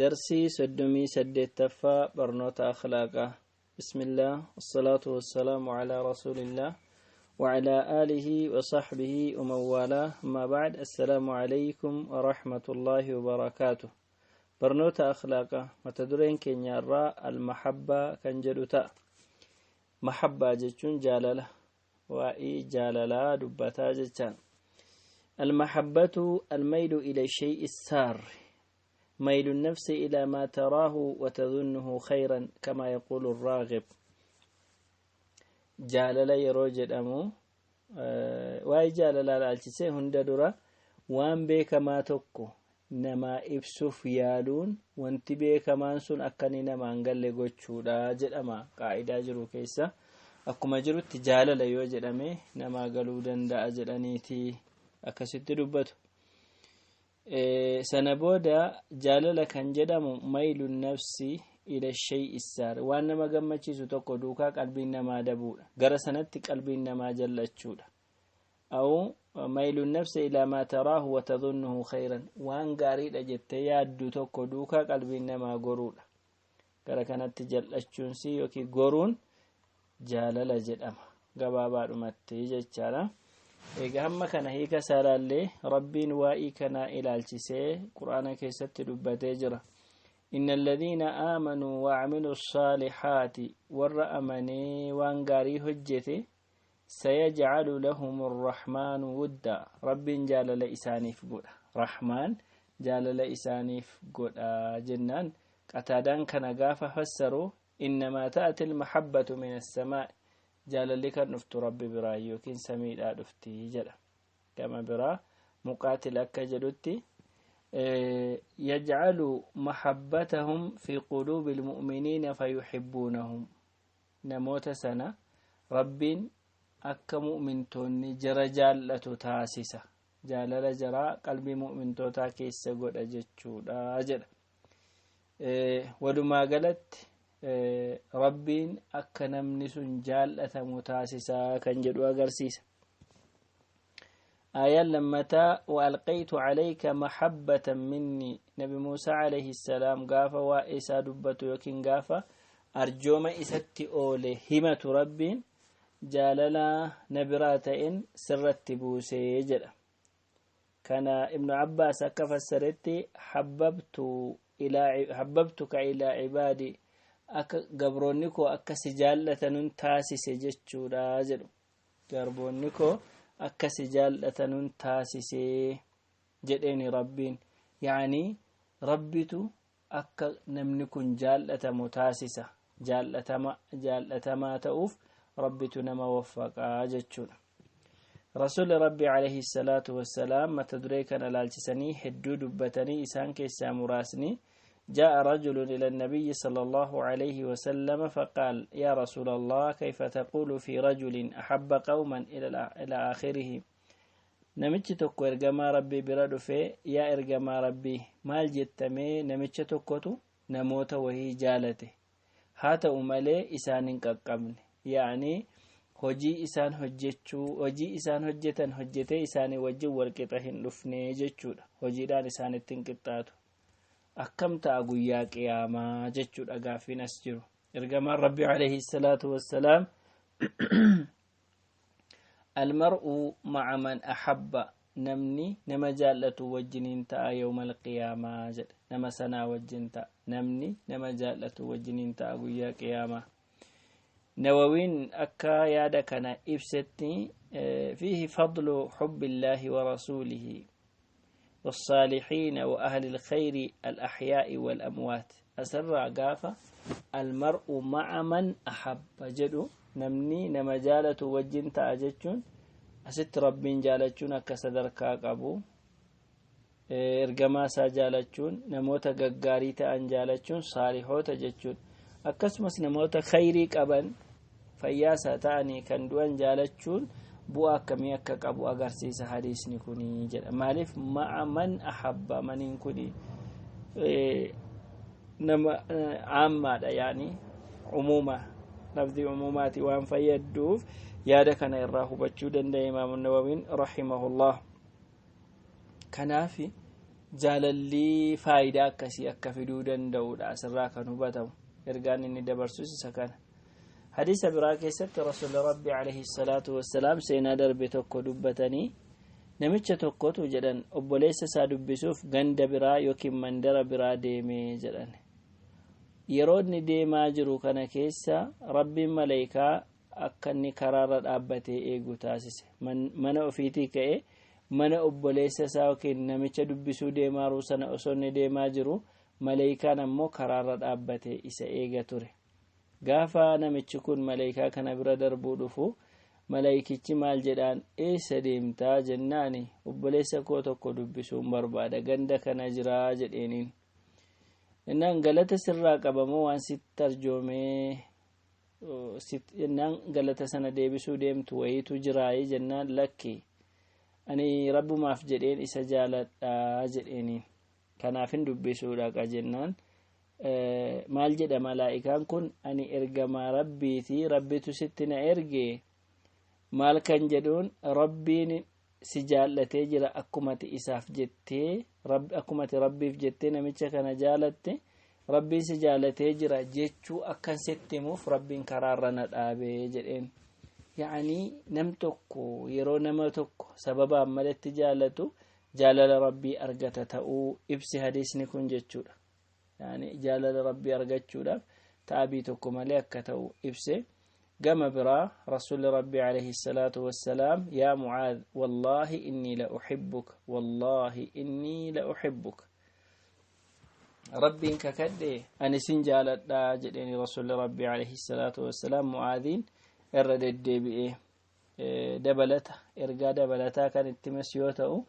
درسي سدمي سديتفا برنوت أخلاقه. بسم الله والصلاة والسلام على رسول الله وعلى آله وصحبه ومن والاه، ما بعد. السلام عليكم ورحمة الله وبركاته. برنوت أخلاقه متدرين كنيارا المحبة كنجدتا محبة جتشون جالله وإي جاللا دبتا جتشان. المحبة الميل إلى الشيء السار، ميل النفس إلى ما تراه وتظنه خيرا كما يقول الراغب. جاللا يروجد أمو واي جاللا الالتسي هنددرا وان بيك ما تكو نما إبسوف يالون وانت بيك ما انسون أكني نما انقل قوتشو جد أما قاعدة جرو كيسا أكما جرو تجاللا يوجد أمي نما قلو دندا أجلانيتي أكست دبتو. سنبودا جاللا كان جدام ميل النفس إلى الشيء السار، وأنما قمتشي ستوكو دوكا قلبين ما دبودا غرسنتك قلبين ما جلتشودا، أو ميل النفس إلى ما تراه وتظنه خيرا، وأن قاريد أجت يادو توكو دوكا قلبين ما قرودا غركنت جلتشونسي يوكي قرون جاللا جدام قبابا رمتي جتشالا. Egaa hamma kana hiika saalaallee rabbiin waa'ii kanaa ilaalchisee quraana keessatti dubbatee jira. Inna alladhiina aamanuu wa'amilu saalihaati, warra amanee waan gaarii hojjete, sayajcalu lahum arrahmaanu wudda, rabbiin jaalala isaaniif godha. Rahmaan jaalala isaaniif godha jennaan qataadaan kana gaafa fassaru innamaa ta'ati almahabbatu min assamaa, jaalalli kan dhuftu rabbi biraa yookiin samiidhaa dhufti jedha. Gama biraa muqaatil akka jedhutti yajcalu mahabbatahum fi quluubi almu'miniina fayuhibbuunahum, namoota sana rabbiin akka mu'mintoonni jara jaallatu taasisa, jaalala jaraa qalbii mu'mintootaa keessa godha jechuudha jedha. Walumaa galatti rabbiin akka namni sun jaallatamu taasisaa kan jedhu agarsiisa. Aayaan lammataa waalqaytu calayka mahabbatan minni, nabi Muusaa alayhi salaam gaafa waa'ee isaa dubbatu yookiin gaafa arjooma isatti oole himatu rabbiin jaalala na biraa ta'een sirratti buusee jedha. Kana Ibnu Abbaas akka fassaretti habbabtuka ilaa cibaadii, akka gabroonni koo akka si jaallatanun taasise jechuudha jedhu. Garboonni koo akka si jaallatanun taasise jedheeni rabbiin, yaani rabbitu akka namni kun jaallatamu taasisa, jaallatamaa ta'uuf rabbitu nama waffaqaa jechuudha. Rasuulli Rabbi alayhi salaatu wassalaam mata duree kana ilaalchisanii hedduu dubbatanii isaan keessaa muraasni: جاء رجل إلى النبي صلى الله عليه وسلم فقال: يا رسول الله، كيف تقول في رجل أحب قوما إلى آخره. نمتش تكو إرقما ربي برد في يا إرقما ربي مال جتمي نمتش تكوتو نموت وهي جالته هات أمالي إسان قبل، يعني hojii isaan hojjechuu hojii isaan hojjetan hojjetee isaanii wajjin walqixa hin dhufne jechuudha. Hojiidhaan isaan ittiin qixxaatu akkam ta'a guyyaa qiyaamaa jechuudha gaaffiin as jiru. Ergamaan Rabbi alayhi salaatu wassalaam almar'u ma'a man ahabba, namni nama jaallatu wajjiniin ta'a yawma alqiyaamaa jedha. Nama sanaa wajjin ta'a, namni nama jaallatu wajjiniin ta'a guyyaa qiyaamaa. Nawawiin akka yaada kana ibsetti fiihi fadlu xubbillaahi wa rasuulihi والصالحين وأهل الخير الأحياء والأموات. أسرع قافة المرء مع من أحب جدو، نمني نمجالة وجن تأجتشون أست ربين جالتشون أكسدركا قبو إرقما ساجالتشون نموت ققاري تأن جالتشون صالحو تجتشون أكسمس نموت خيري قبن فياسا تأني كندوان جالتشون bu'aa akkamii akka qabu agarsiisa hadiisni kuni jedha. Maaliif ma'a man ahabba, maniin kuni nama caammaadha, yaani umuuma lafdi umuumaati waan fayyadduuf yaada kana irraa hubachuu danda'e Imaamu Nawawiin rahimahullah. Kanaaf Jaalalli faayidaa akkasii akka fiduu danda'udha asirraa kan hubatamu. Ergaan inni dabarsus isa kana. Hadiisa biraa keessatti Rasuulli Rabbi alayhi salaatu wassalaam seenaa darbe tokko dubbatanii, namicha tokkotu jedhan obboleessa isaa dubbisuuf ganda biraa yookiin mandara biraa deemee jedhan. Yeroo inni deemaa jiru kana keessa Rabbiin malaayikaa akka inni karaarra dhaabbatee eegu taasise. Mana ofiitii ka'ee mana obboleessa isaa yookiin namicha dubbisuu deemaa sana osoo inni deemaa jiru, malaayikaan ammoo karaarra dhaabbatee isa eega ture. Gaafa namichi kun malaayikaa kana bira darbuu dhufu, malaayikichi maal jedhaan? "Eessa deemtaa?" jennaani, "Obboleessa koo tokko dubbisuun barbaada, ganda kana jiraa" jedheeniin. Innaan, "Galata sirraa qabamoo waan sitti arjoomee jennaan galata sana deebisuu deemtu wayiitu jiraayii?" jennaan, "Lakki, ani Rabbumaaf jedheen isa jaaladhaa" jedheeniin. "Kanaafin dubbisuu dhaqa" jennaan, maal jedha malaa'ikaan kun? "Ani ergamaa Rabbiiti, Rabbitu sitti na erge." Maal kan jedhuun? "Rabbiin si jaallatee jira. Akkumati isaaf jettee, akkumati Rabbiif jettee namicha kana jaalatte, Rabbiin si jaallatee jira jechuu akkan sitti himuuf Rabbiin karaarra na dhaabee" jedheen. Ya'anii nam tokko yeroo nama tokko sababaan malatti jaalatu jaalala Rabbii argata ta'uu ibsi hadiisni kun jechuudha. Yani jaalala Rabbii argachuudhaaf ta'abii tokko malee akka ta'u ibse. Gama biraa Rasuulli Rabbii alayhi salaatu wassalaam, "Yaa Mucaad, wallaahi innii la uxibbuka, wallaahi innii la uxibbuka, Rabbiin kakadhe ani sin jaaladhaa" jedheeni Rasuulli Rabbii alayhi salaatu wassalaam Mucaadiin irra deddeebi'ee. Dabalata, ergaa dabalataa kan itti himes yoo ta'u,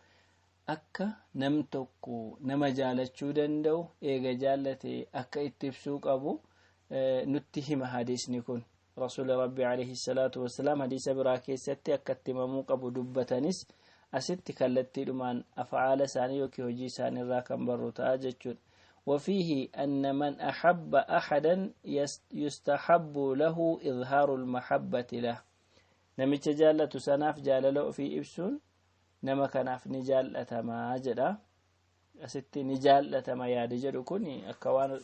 akka nam tokko nama jaalachuu danda'u, eega jaallate akka itti ibsuu qabu nutti hima hadiisni kun. Rasuulli Rabbii alayhi salaatu wassalaam hadiisa biraa keessatti akka itti himamuu qabu dubbatanis, asitti kallattiidhumaan afaala isaanii yookiin hojii isaanii irraa kan barru ta'a jechuudha. وفيه أن من أحب أحدا يستحب له إظهار المحبة له. Namicha jaallatu sanaaf jaalala ofii ibsuun nama kanaaf ni jaallatamaa jedha. Asitti ni jaallatama yaada jedhu kun akka waan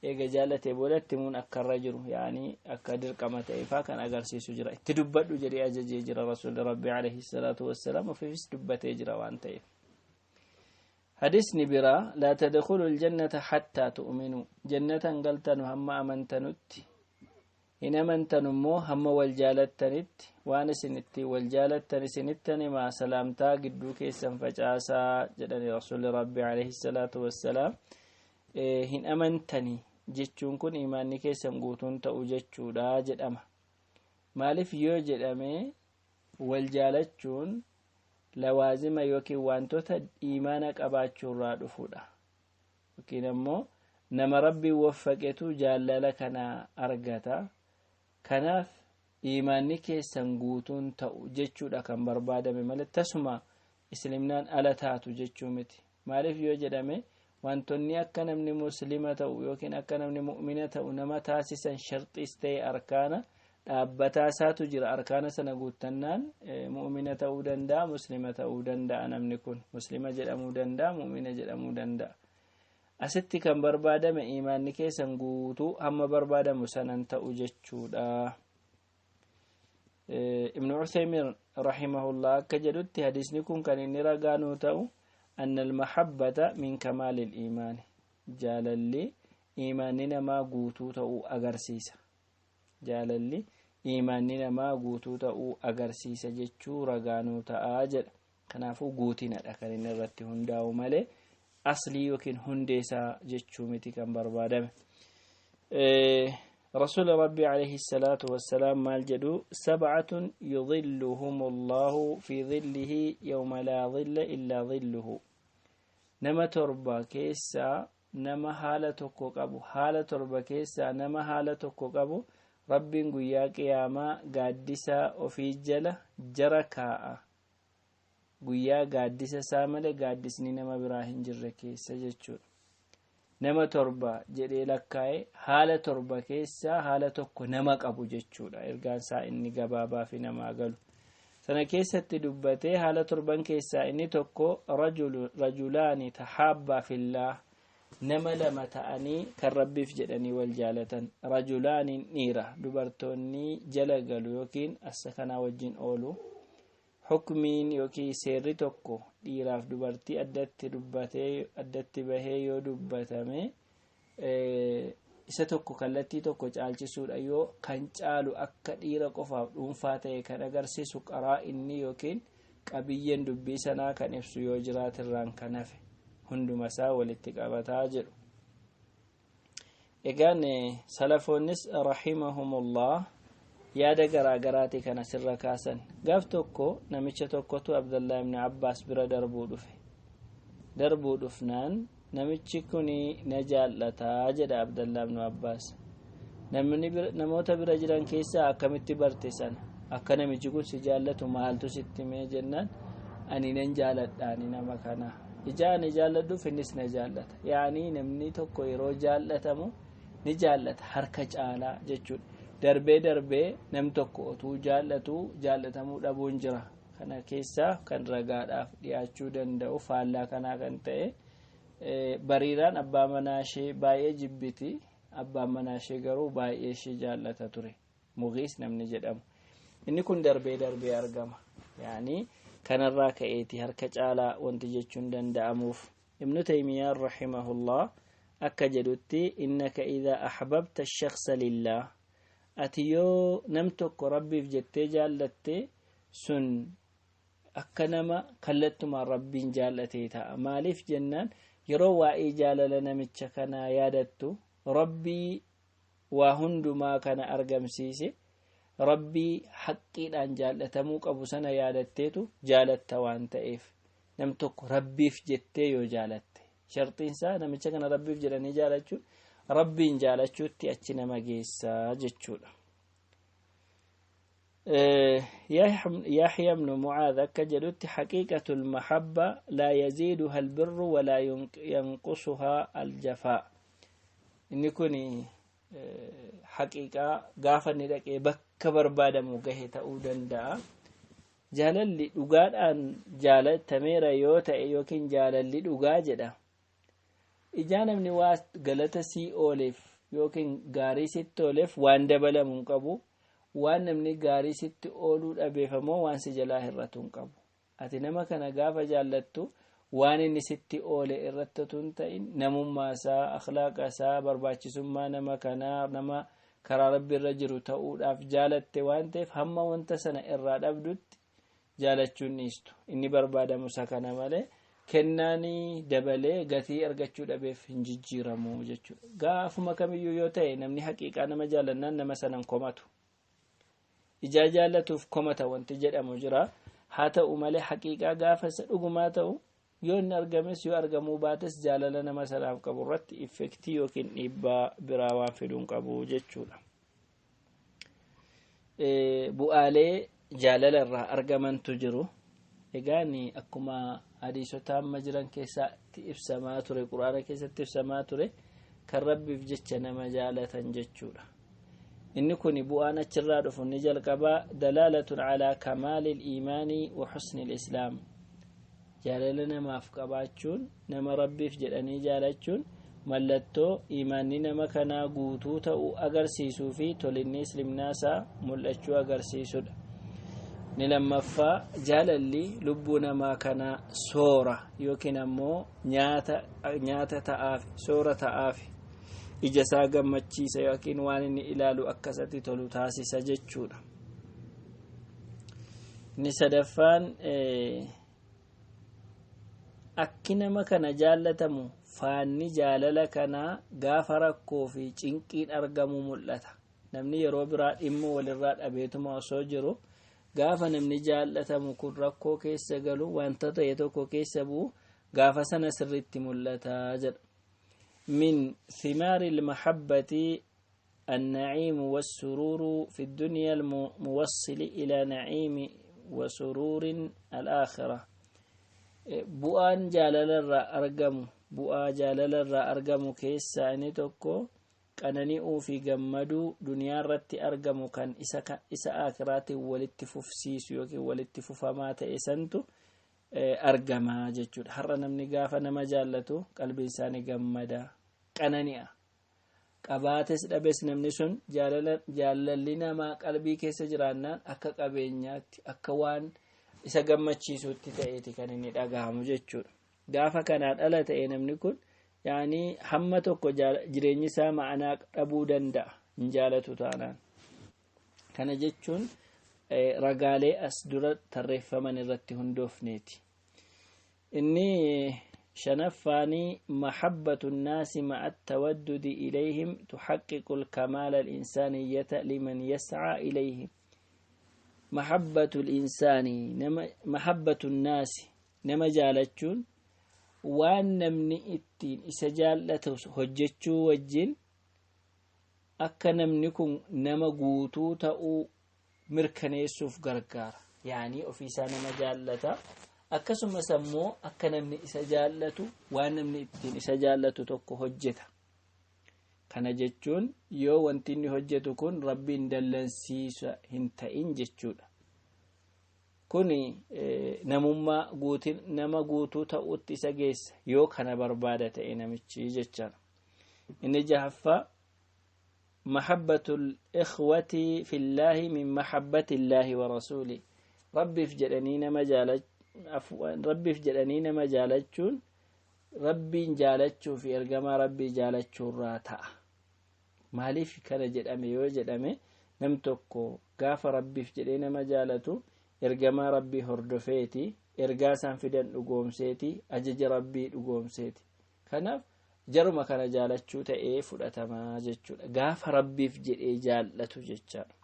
eega jaallatee boodatti himuun akka irra jiru, yaani akka dirqama ta'eefaa kan agarsiisu jira. Itti dubbadhu jedhee ajajee jira Rasuulli Rabbi alayhi salaatu wassalaam, ofiifis dubbatee jira waan ta'eef. Hadisni biraa, "لا تدخلوا الجنة حتى تؤمنوا", jannatan galtanu hamma amantanutti, hin amantanu immoo hamma wal jaalattanitti. Waan isin itti wal jaalattan isinittan himaa, salaamtaa gidduu keessan facaasaa jedhani Rasuulli Rabbi alayhi salaatu wassalaam. Hin amantani jechuun kun imaanni keessan guutuun ta'u jechuudha jedhama. Maaliif yoo jedhame, wal jaalachuun lawaazima yookiin wantoota imaana qabaachuurraa dhufudha, yookiin ammoo nama Rabbiin waffaqetu jaalala kana argata. Kanaaf imaanni keessan guutuun ta'u jechuudha kan barbaadame malee tasuma islimnaan ala taatu jechuu miti. Maaliif yoo jedhame, wantoonni akka namni Muslima ta'u yookiin akka namni mu'mina ta'u nama taasisan sharxiis ta'e arkaana dhaabbataa isaatu jira. Arkaana sana guuttannaan mu'mina ta'uu danda'a, Muslima ta'uu danda'a. Namni kun Muslima jedhamuu danda'a, mu'mina jedhamuu danda'a. Asitti kan barbaadame imaanni keessan guutuu hamma barbaadamu sanan ta'u jechuudha. Ibnu Uthaymin rahimahullah akka jedhutti, hadiisni kun kan inni ragaa nuu ta'u أن المحبة من كمال الإيمان, jaalalli imaanni namaa guutuu ta'uu agarsiisa, jaalalli imaanni namaa guutuu ta'uu agarsiisa jechuu ragaa nuu ta'aa jedha. Kanaafuu guutinadha kan inni irratti hundaa'u malee aslii yookiin hundeesaa jechuu miti kan barbaadame. Rasuula Rabbii alayhi salaatu wassalaam maal jedhu? "سبعة يظلهم الله في ظله يوم لا ظل إلا ظله." Nama torba keessaa nama haala tokko qabu, haala torba keessaa nama haala tokko qabu Rabbiin guyyaa Qiyaamaa gaaddisa ofii jala jara kaa'a, guyyaa gaaddisa isaa malee gaaddisni nama biraa hin jirre keessa jechuudha. Nama torba jedhee lakkaa'e, haala torba keessaa haala tokko nama qabu jechuudha. Ergaan isaa inni gabaabaa fi namaa galu. Sana keessatti dubbatee haala torban keessaa inni tokko rajulaani taxaabbaa fillaa, nama lama ta'anii kan Rabbiif jedhanii wal jaalatan. Rajulaaniin dhiira, dubartoonni jala galu yookiin assa kanaa wajjin oolu. Hukmiin yookiin seerri tokko dhiiraaf dubartii addatti dubbatee addatti bahee yoo dubbatame, isa tokko kallattii tokko caalchisuudha. Yoo kan caalu akka dhiira qofaaf dhuunfaa ta'e kan agarsiisu qaraa inni yookiin qabiyyeen dubbii sanaa kan ibsu yoo jiraatirraan kan hafe, hunduma isaa walitti qabataa jedhu. Egaan salafoonnis rahimahumullah yaada garaa garaati kan asirra kaasan. Gaaf tokko namicha tokkotu Abdallah ibn Abbaas bira darbuu dhufe. Darbuu dhufnaan, "Namichi kun na jaallataa," jedha Abdallah ibn Abbaas. Namni namoota bira jiran keessaa, "Akkamitti barte sana? Akka namichi kun si jaallatu maaltu sitti himee?" jennaan, "Ani nan jaaladhaani nama kana. Ija ani jaalladhuuf innis na jaallata." Yaanii namni tokko yeroo jaallatamu ni jaallata harka caalaa jechuudha. Darbee darbee nam tokko otuu jaallatu jaallatamuu dhabuun jira. Kana keessaa kan ragaadhaaf dhiyaachuu danda'u faallaa kanaa kan ta'e, Bariiraan abbaa manaa ishee baay'ee jibbiti. Abbaan manaa ishee garuu baay'ee ishee jaallata ture, Mugiis namni jedhamu. Inni kun darbee darbee argama. Yaani kanarraa ka'eeti harka caalaa wanti jechuun danda'amuuf. Ibnu Taymiyaan rahimahullah akka jedhutti, innaka idaa ahbabta shaksa lillah, ati yoo nam tokko Rabbiif jettee jaallatte, sun akka nama kallattumaan Rabbiin jaallatee ta'a. Maaliif jennaan, yeroo waa'ee jaalala namicha kanaa yaadattu, Rabbii waa hundumaa kana argamsiise, Rabbii haqqiidhaan jaallatamuu qabu sana yaadatteetu jaalatta waan ta'eef. Nam tokko Rabbiif jettee yoo jaalatte, sharxiinsaa namicha kana Rabbiif jedhanii jaalachuun Rabbiin jaalachuutti achi nama geessaa jechuudha. يحيى بن معاذ كجلت: حقيقة المحبة لا يزيدها البر ولا ينقصها الجفاء. Inni kun haqiiqaa gaafa inni dhaqee bakka barbaadamu gahe ta'uu danda'a. Jaalalli dhugaadhaan jaalatameera yoo ta'e, yookiin jaalalli dhugaa jedha, ijaa namni waa galata sii ooleef yookiin gaarii sitti ooleef waan dabalamu hin qabu. Waan namni gaarii sitti ooluu dhabeef ammoo waan si jalaa hir'atu hin qabu. Ati nama kana gaafa jaallattu, waan inni sitti oole irratti otoo hin ta'in, namummaa isaa, akhlaaqa isaa, barbaachisummaa nama kanaa, nama karaa Rabbi irra jiru ta'uudhaaf jaalatte waan ta'eef, hamma wanta sana irraa dhabdutti jaalachuun dhiistu. Inni barbaadamu isa kana malee, kennaanii dabalee gatii argachuu dhabeef hin jijjiiramu jechuudha. Gaafuma kamiyyuu yoo ta'e, namni haqiiqaa nama jaalannaan nama sanan komatu. Ijaa jaallatuuf komata wanti jedhamu jira. Haa ta'u malee, haqiiqaa gaafa isa dhugumaa ta'u, yoo inni argames yoo argamuu baates, jaalala nama sanaaf qabu irratti effect yookiin dhiibbaa biraa waan fiduun qabu jechuudha. Bu'aalee jaalala irraa argamantu jiru. Egaan akkuma hadiisota amma jiran keessatti ibsamaa ture, Quraana keessatti ibsamaa ture, kan Rabbiif jecha nama jaalatan jechuudha. Inni kun bu'aan achirraa dhufu ni jalqabaa dalaalatun calaa kamaali iimaanii wa xusni lislaam. Jaalala namaaf qabaachuun, nama Rabbiif jedhanii jaalachuun, mallattoo iimaanni nama kanaa guutuu ta'uu agarsiisuu fi tolinni islimnaasaa mul'achuu agarsiisudha. Ni lammaffaa, jaalalli lubbuu namaa kanaa soora yookiin ammoo nyaata ta'aaf, soora ta'aaf, ija isaa gammachiisa yookiin waan inni ilaalu akkasatti tolu taasisa jechuudha. Inni sadaffaan, akki nama kana jaallatamu faanni jaalala kanaa gaafa rakkoo fi cinqiin argamu mul'ata. Namni yeroo biraa dhimma walirraa dhabeetuma osoo jiru, gaafa namni jaallatamu kun rakkoo keessa galu, wanta ta'e tokko keessa bu'u, gaafa sana sirriitti mul'ata jedha. من ثمار المحبة النعيم والسرور في الدنيا الموصل إلى نعيم وسرور الآخرة. Bu'aan jaalalarraa argamu, bu'aa jaalalarraa argamu keessaa inni tokko Qanani'uu fi gammaduu duniyaa irratti argamu kan isa akiraatiin walitti fufsiisu yookiin walitti fufamaa ta'e santu argamaa jechuudha. Har'a namni gaafa nama jaallatu qalbiin isaa ni gammada, qanani'a. Qabaates dhabes namni sun jaalalli namaa qalbii keessa jiraannaan akka qabeenyaatti, akka waan isa gammachiisutti ta'eeti kan inni dhagahamu jechuudha. Gaafa kanaan ala ta'e namni kun yaani hamma tokko jireenyi isaa ma'anaa dhabuu danda'a hin jaalatu taanaan. Kana jechuun ragaalee as dura tarreeffaman irratti hundoofneeti. Inni shanaffaanii mahabbatu nnaasi ma'a tawaddudi ilayhim tuxaqqiqu lkamaala alinsaaniyyata liman yascaa ilayhim. Mahabbatu linsaani, mahabbatu nnaasi, nama jaalachuun waan namni ittiin isa jaallatu hojjechuu wajjin akka namni kun nama guutuu ta'uu mirkaneessuuf gargaara. Yaanii ofiisaa nama jaallata, akkasumas ammoo akka namni isa jaallatu waan namni ittiin isa jaallatu tokko hojjeta. Kana jechuun yoo wanti inni hojjetu kun Rabbiin dallansiisa hin ta'in jechuudha. Kun namummaa guutin nama guutuu ta'utti isa geessa yoo kana barbaada ta'e namichi jechaadha. Inni jahaffaa mahabbatul ikhwati fillaahi min mahabbati wa rasuuli. Rabbiif jedhanii nama Rabbiif jedhanii nama jaalachuun Rabbiin jaalachuu fi ergamaa Rabbii jaalachuurraa ta'a. Maaliif kana jedhame yoo jedhame, nam tokko gaafa Rabbiif jedhee nama jaalatu ergamaa Rabbii hordofeeti, ergaa isaan fidan dhugoomseeti, ajaja Rabbii dhugoomseeti. Kanaaf jaruma kana jaalachuu ta'ee fudhatamaa jechuudha gaafa Rabbiif jedhee jaallatu jechaadha.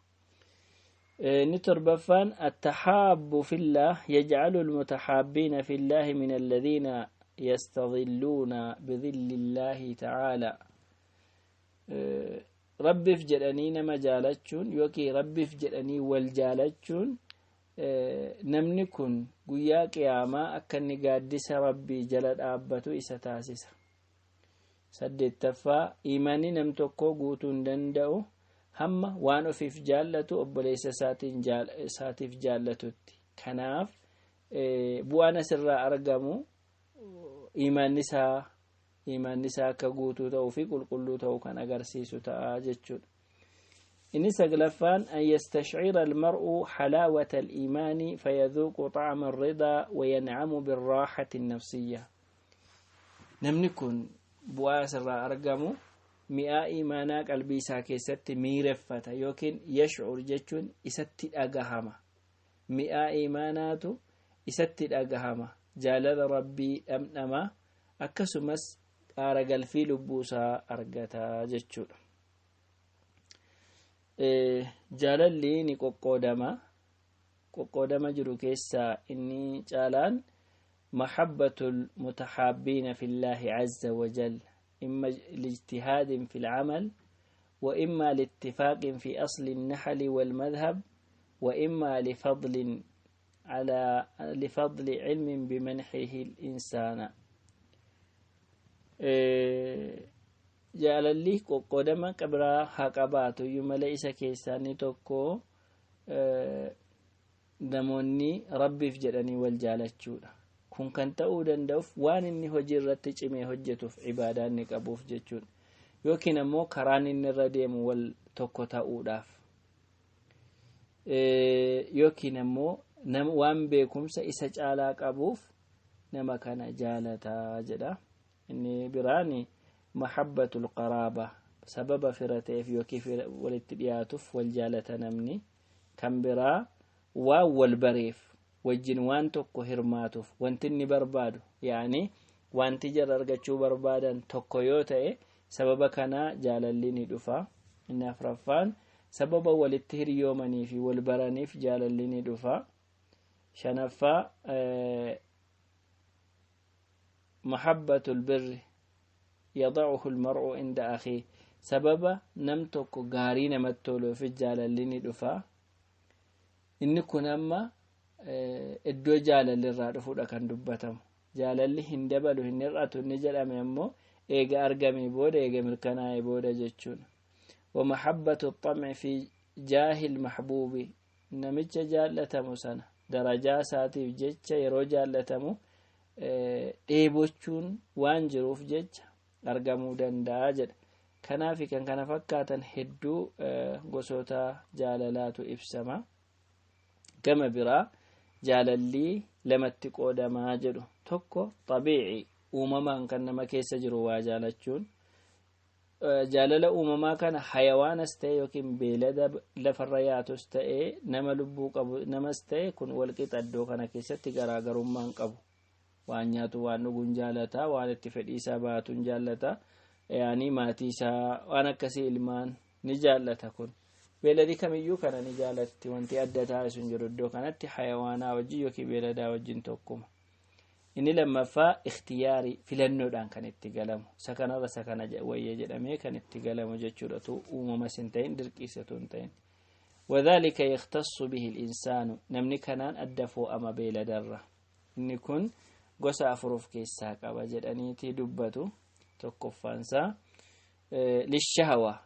Inni torbaffaan attahaabbu fillah yajcalu almutahaabbiina fillahi min alladhiina yastadhilluuna bidhilli illaahi ta'aalaa. Rabbiif jedhanii nama jaalachuun yookiin Rabbiif jedhanii wal jaalachuun namni kun guyyaa qiyaamaa akka inni gaaddisa Rabbii jala dhaabbatu isa taasisa. Saddeettaffaa, imaanni nam tokkoo guutuu hin danda'u hamma waan ofiif jaallatu obboleessa isaatiif jaallatutti. Kanaaf bu'aan asirraa argamu imaanni isaa akka guutuu ta'uu fi qulqulluu ta'uu kan agarsiisu ta'a jechuudha. Inni saglaffaan an yastashcira almar'u xalaawata aliimaani fayadhuuqu طacma alridaa wayancamu birraaxati annafsiyya. Namni kun bu'aa asirraa argamu mi'aa imaanaa qalbii isaa keessatti miireffata yookiin yashcur jechuun isatti dhagahama. Mi'aa imaanaatu isatti dhagahama, jaalala Rabbii dhamdhama, akkasumas aara galfii lubbuu isaa argata jechuudha. Jaalalli ni qoqqoodama. Qoqqoodama jiru keessaa inni caalaan mahabbatul mutahaabbiina fillaahi azza wajal, imma lijtihaadin fi lcamal وإما لاتفاق في أصل النحل والمذهب، وإما لفضل على لفضل علم بمنحه الإنسان. Jaalalli qoqqoodama qabraa haa qabaatu iyyuu malee, isa keessaa inni tokko namoonni Rabbiif jedhanii wal jaalachuudha. Kun kan ta'uu danda'uuf waan inni hojii irratti cimee hojjetuuf, ibaadaa inni qabuuf jechuudha, yookiin ammoo karaan inni irra deemu wal tokko ta'uudhaaf, yookiin ammoo waan beekumsa isa caalaa qabuuf nama kana jaalataa jedha. Inni biraan mahabbatul qaraaba, sababa fira ta'eef yookiin walitti dhiyaatuuf wal jaalata namni. Kan biraa waan wal bareef, wajjin waan tokko hirmaatuuf, wanti inni barbaadu, yaani wanti jara argachuu barbaadan tokko yoo ta'e, sababa kanaa jaalalli ni dhufa. Inni afraffaan sababa walitti hiriyoomanii fi wal baraniif jaalalli ni dhufa. Shanaffaa, mahabbatul birri yadacuhu almar'u inda akhii, sababa nam tokko gaarii namatti toluuf jaalalli ni dhufa. Inni kun amma iddoo jaalalli irraa dhufuudha kan dubbatamu. Jaalalli hin dabalu, hin hir'atu inni jedhame ammoo Eega argamee booda, eega mirkanaa'ee booda jechuudha. Wamahabbatu xamci fi jaahil maxbuubi, namicha jaallatamu sana darajaa isaatiif jecha yeroo jaallatamu dheebochuun waan jiruuf jecha argamuu danda'a jedha. Kanaaf kan kana fakkaatan hedduu gosoota jaalalaatu ibsama. Gama biraa jaalalli lamatti qoodamaa jedhu. Tokko xabiici, uumamaan kan nama keessa jiru waa jaalachuun. Jaalala uumamaa kana hayawaanas ta'e yookiin beelada lafarra yaatus ta'e, nama lubbuu qabu namas ta'e, kun walqixa iddoo kana keessatti garaagarummaan qabu. Waan nyaatu, waan dhuguun jaalataa, waan itti fedhii isaa baatuun jaallata, yaanii maatii isaa waan akkasii, ilmaan ni jaallata. Kun beeladi kamiyyuu kana ni jaalatti. Wanti adda taasisu hin jiru iddoo kanatti, hayawaanaa wajjin yookiin beeladaa wajjin tokkuma. Inni lammaffaa ikhtiyaarii, filannoodhaan kan itti galamu, isa kanarra isa kana wayya jedhamee kan itti galamu jechuudha, tu uumamas hin ta'in, dirqiisatu hin ta'in. وذلك يختص به الإنسان, namni kanaan adda foo'ama beeladarra. Inni kun gosa afur of keessaa qaba jedhaniiti dubbatu. Tokkoffaansaa للشهوة,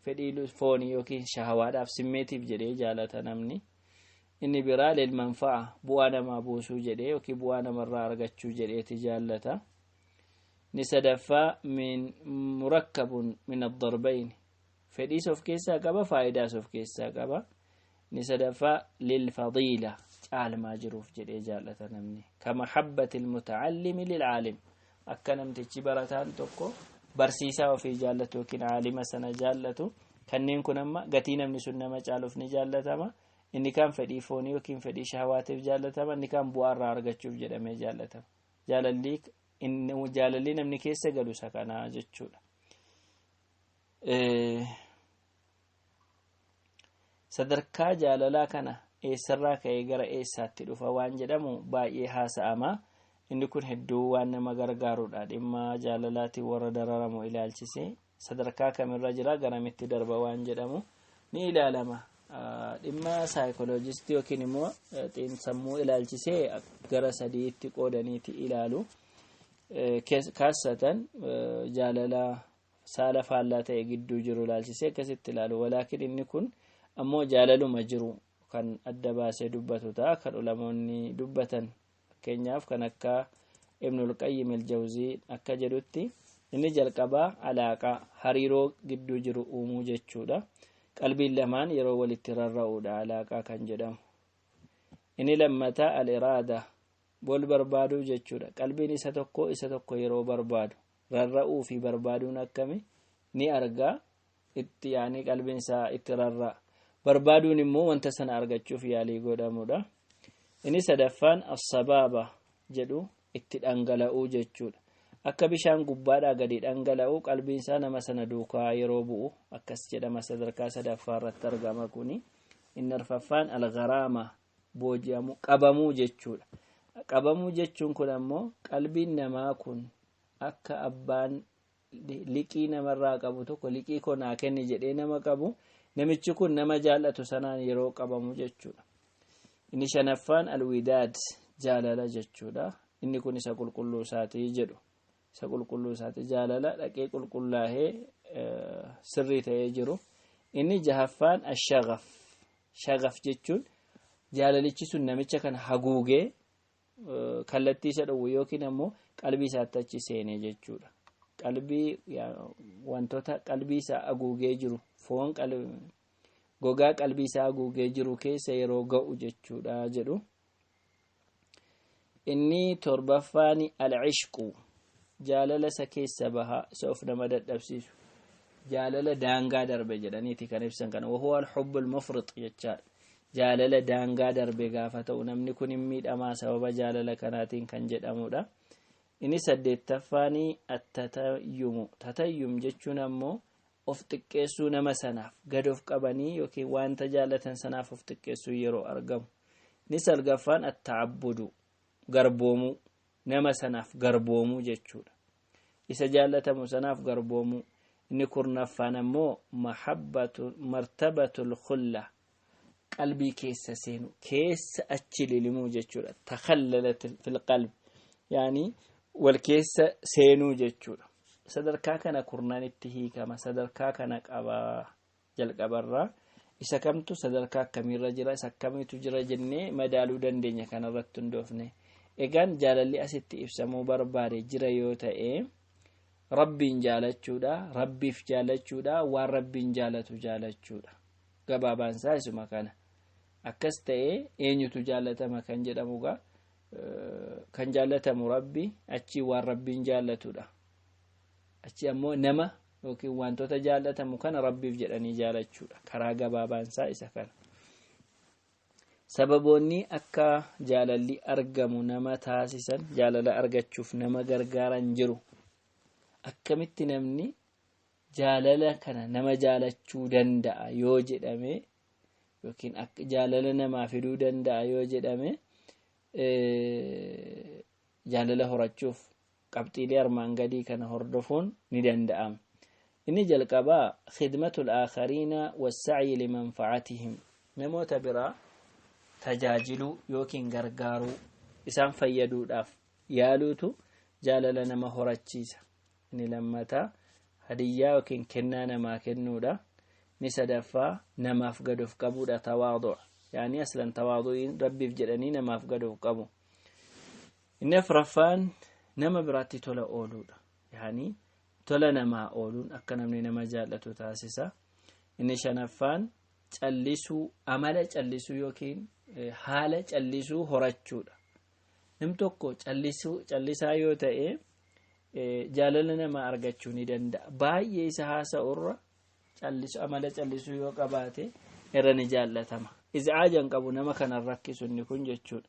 fedhii foonii yookiin shahawaadhaaf, simmeetiif jedhee jaalata namni. Inni biraa للمنفعة, bu'aa namaa buusuu jedhee yookiin bu'aa namarraa argachuu jedheeti jaallata. Inni sadaffaa من مركب من الضربين, fedhiis of keessaa qaba, faayidaas of keessaa qaba. Inni sadaffaa للفضيلة, caalmaa jiruuf jedhee jaallata namni, كمحبة المتعلم للعالم, akka namtichi barataan tokko barsiisaa ofii jaallatu yookiin caalima sana jaallatu. Kanneen kun amma gatii namni sun nama caaluuf ni jaallatama. Inni kaan fedhii foonii yookiin fedhii shahawaatiif jaallatama. Inni kaan bu'aarraa argachuuf jedhamee jaallatama. Jaalalli namni keessa galu isa kanaa jechuudha. Sadarkaa jaalalaa kana eessarraa ka'ee gara eessaatti dhufa waan jedhamu baay'ee haasa'ama. Inni kun hedduu waan nama gargaarudha. Dhimma jaalalaatiin warra dararamu ilaalchise, sadarkaa kamirra jira, garamitti darba waan jedhamu ni ilaalama. Dhimma saayikoloojistii yookiin immoo xiinsammuu ilaalchisee gara sadiitti qoodaniiti ilaalu. Kaassatan jaalala saala faallaa ta'e gidduu jiru ilaalchisee akkasitti ilaalu. Walaakin inni kun ammoo jaalaluma jiru kan adda baasee dubbatu ta'a. Kan ulamoonni dubbatan, fakkeenyaaf kan akka Ibnul Qayyim al-Jawzii akka jedhutti, inni jalqabaa alaaqaa, hariiroo gidduu jiru uumuu jechuudha. Qalbiin lamaan yeroo walitti rarra'uudha alaaqaa kan jedhamu. Inni lammataa الإرادة, wal barbaaduu jechuudha. Qalbiin isa tokko isa tokko yeroo barbaadu, rarra'uu fi barbaaduun akkami ni argaa itti, yaanii qalbiin isaa itti rarra'a. Barbaaduun immoo wanta sana argachuuf yaalii godhamudha. Inni sadaffaan الصبابة jedhu, itti dhangala'uu jechuudha. Akka bishaan gubbaadhaa gadi dhangala'u, qalbiin isaa nama sana duukaa yeroo bu'u akkas jedhama. Sadarkaa sadaffaa irratti argama kuni. Inni arfaffaan الغرامة, booji'amuu, qabamuu jechuudha. Qabamuu jechuun kun ammoo qalbiin namaa kun akka abbaan liqii namarraa qabu tokko liqii koo naa kenni jedhee nama qabu, namichi kun nama jaallatu sanaan yeroo qabamu jechuudha. Inni shanaffaan الوداد, jaalala jechuudha. Inni kun isa qulqulluu isaatii jedhu, isa qulqulluu isaati, jaalala dhaqee qulqullaahee sirrii ta'ee jiru. Inni jahaffaan الشغف. شغف jechuun jaalalichi sun namicha kana haguugee kallattii isa dhowwu yookiin ammoo qalbii isaatti achi seenee jechuudha. Qalbii, wantoota qalbii isaa haguugee jiru, foon gogaa qalbii isaa haguugee jiru keessa yeroo ga'u jechuudha jedhu. Inni torbaffaan العشق, jaalala isa keessa bahaa, isa of nama dadhabsiisu, jaalala daangaa darbe jedhaniiti kan ibsan kana. وهو الحب المفرط jechaadha. Jaalala daangaa darbe gaafa ta'u namni kun hin miidhamaa sababa jaalala kanaatiin kan jedhamudha. Inni saddeettaffaanii التتيم. تتيم jechuun ammoo of xiqqeessuu, nama sanaaf gad of qabanii yookiin wanta jaalatan sanaaf of xiqqeessuu yeroo argamu. Inni salgaffaan التعبد, garboomuu, nama sanaaf garboomuu jechuudha, isa jaallatamu sanaaf garboomuu. Inni kurnaffaan ammoo mahabbatu مرتبة الخلة, qalbii keessa seenu, keessa achi lilimuu jechuudha. تخللت في القلب, yaani wal keessa seenuu jechuudha. Sadarkaa kana kurnanitti hiikama. Sadarkaa kana qaba jalqabarraa. Isa kamtu sadarkaa akkamiirra jira, isa akkamiitu jira jennee madaaluu dandeenya kanarratti hundoofne. Egaan jaalalli asitti ibsamuu barbaade jira yoo ta'e Rabbiin jaalachuudha, Rabbiif jaalachuudha, waan Rabbiin jaalatu jaalachuudha. Gabaabaan isaa isuma kana. Akkas ta'ee eenyutu jaalatama kan jedhamu gaa kan jaalatamu Rabbi, achii waan Rabbiin jaalatudha. Achi ammoo nama yookiin wantoota jaalatamu kana Rabbiif jedhanii jaalachuudha. Karaa gabaabaan isaa isa kana. Sababoonni akka jaalalli argamu nama taasisan, jaalala argachuuf nama gargaaran jiru. Akkamitti namni jaalala kana nama jaalachuu danda'a yoo jedhame yookiin jaalala namaa fiduu danda'a yoo jedhame jaalala horachuuf qabxiilee armaan gadii kana hordofuun ni danda'ama. Inni jalqabaa khidmatul aakhariina wassacyi limanfacatihim, namoota biraa tajaajiluu yookiin gargaaruu isaan fayyaduudhaaf yaaluutu jaalala nama horachiisa. Inni lammataa hadiyyaa yookiin kennaa namaa kennuudha. Inni sadaffaa namaaf gad of qabuudha, tawaaduu, yaani aslan tawaaduun Rabbiif jedhanii namaaf gad of qabu. Inni afraffaan nama biraatti tola ooluudha, yaani tola namaa ooluun akka namni nama jaallatu taasisa. Inni shanaffaan callisuu, amala callisuu yookiin haala callisuu horachuudha. Nam tokko callisaa yoo ta'e jaalala namaa argachuu ni danda'a. Baay'ee isa haasa'urra amala callisuu yoo qabaate irra ni jaallatama. Izcaajan qabu nama kanan rakkisu inni kun jechuudha.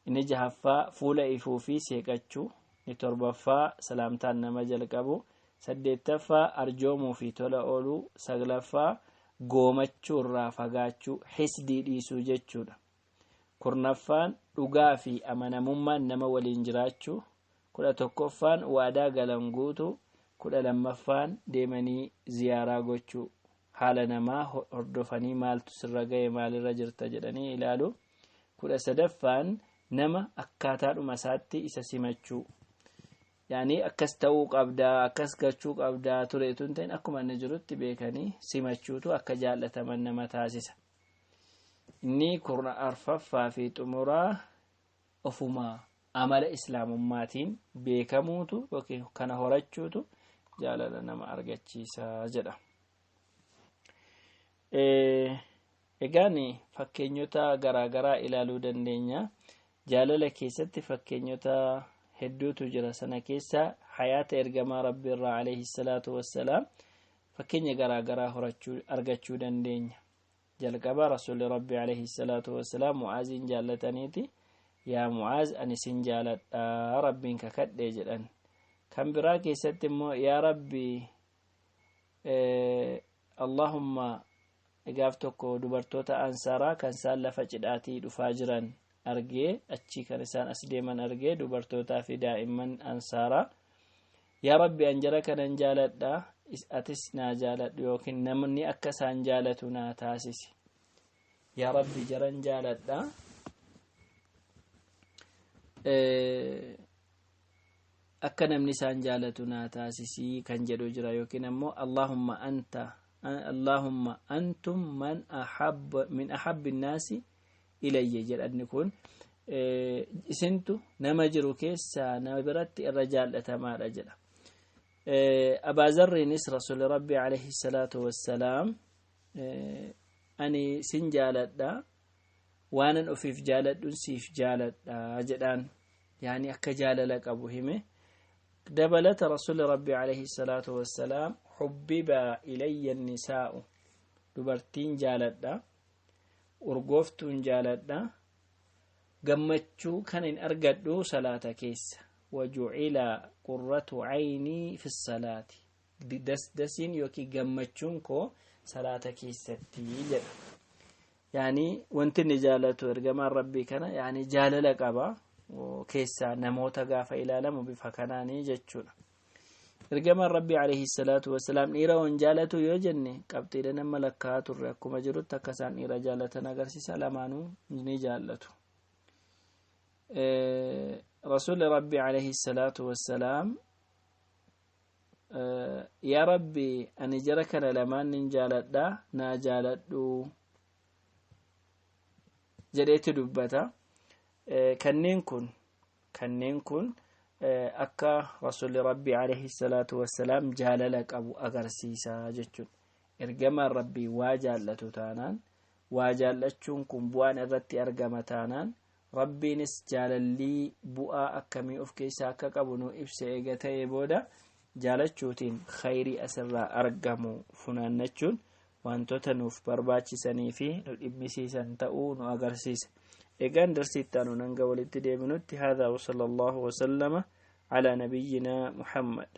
Inni jahaffaa fuula ifuu fi seeqachuu. Inni torbaffaa salaamtaan nama jalqabu. Saddeettaffaa arjoomuu fi tola ooluu. Saglaffaa goomachuu irraa fagaachuu, hisdii dhiisuu jechuudha. Kurnaffaan dhugaa fi amanamummaan nama waliin jiraachuu. 11ffaan waadaa galan guutuu. 12ffaan deemanii ziyaaraa gochuu, haala namaa hordofanii maaltu sirra ga'e maalirra jirta jedhanii ilaalu. 13ffaan nama akkaataadhuma isaatti isa simachuu, yaani akkas ta'uu qabdaa akkas gochuu qabdaa tureetu hin ta'in akkuma inni jirutti beekanii simachuutu akka jaallataman nama taasisa. Inni 14ffaa fi xumuraa ofumaa amala islaamummaatiin beekamuutu yookiin kana horachuutu jaalala nama argachiisa jedha. Egaan fakkeenyota garaagaraa ilaaluu dandeenya. Jaalala keessatti fakkeenyota hedduutu jira. Sana keessa hayaata ergamaa Rabbi irraa alayhi salaatu wassalaam fakkeenya garaagaraa horachuu argachuu dandeenya. Jalqaba Rasuulli Rabbi alayhi salaatu wassalaam Mu'aaziin jaallataniiti, yaa Mu'aaz ani sin jaaladha Rabbiin kakadhe jedhan. Kan biraa keessatti immoo yaa Rabbi Allahumma gaaf tokko dubartoota ansaaraa kan isaan lafa cidhaatii dhufaa jiran argee, achii kan isaan as deeman argee, dubartootaa fi daa'imman ansaaraa, yaa Rabbi an jara kanan jaaladha, atis naa jaaladhu yookiin namni akka isaan jaalatu naa taasisi. Yaa Rabbi jaran jaaladha, akka namni isaan jaalatu naa taasisii kan jedhu jira. Yookiin ammoo Allahumma anta Allahumma antum man ahabba min ahabbi nnaasi ilayya jedhanni kun isintu nama jiru keessaa nama biratti irra jaallatamaadha jedha. Abaa Zarriinis Rasuulli Rabbi alayhi salaatu wassalaam ani sin jaaladha, waanan ofiif jaaladhun siif jaaladha jedhaan, yaani akka jaalala qabu hime. Dabalata Rasuulli Rabbi alayhi salaatu wassalaam hubbiba ilayya nisaa'u, dubartiin jaaladha, urgooftuun jaaladha, gammachuu kan hin argadhu salaata keessa. Wajucila qurratu caynii fi salaati, dasdasiin yookiin gammachuun koo salaata keessatti jedha. Yaani wanti inni jaalatu ergamaan Rabbii kana, yaani jaalala qaba keessaa namoota gaafa ilaalamu bifa kanaanii jechuudha. Ergamaan Rabbii alayhi salaatu wasalaam dhiira wan jaalatu yoo jenne qabxiidha nama lakkaa'aa turre akkuma jirutti akka isaan dhiira jaalatan agarsiisa. Lamaanuu ni jaallatu. Rasuulli Rabbii alayhi salaatu wasalaam Yaa Rabbi, ani jara kana lamaan nin jaaladha, naa jaaladhu jedheeti dubbata. Kanneen kun akka Rasuli Rabbii alayhi salaatu wassalaam jaalala qabu agarsiisa jechuudha. Ergamaan Rabbii waa jaallatu taanaan, waa jaallachuun kun bu'aan irratti argama taanaan, Rabbiinis jaalallii bu'aa akkamii of keessaa akka qabu nu ibsa. Eega ta'ee booda jaalachuutiin khayrii asirraa argamu funaannachuun wantoota nuuf barbaachisanii fi nu dhimmisiisan ta'uu nu agarsiisa. Egaan darsii itti aanu hanga walitti deebinutti, هذا وصلى الله وسلم على نبينا محمد.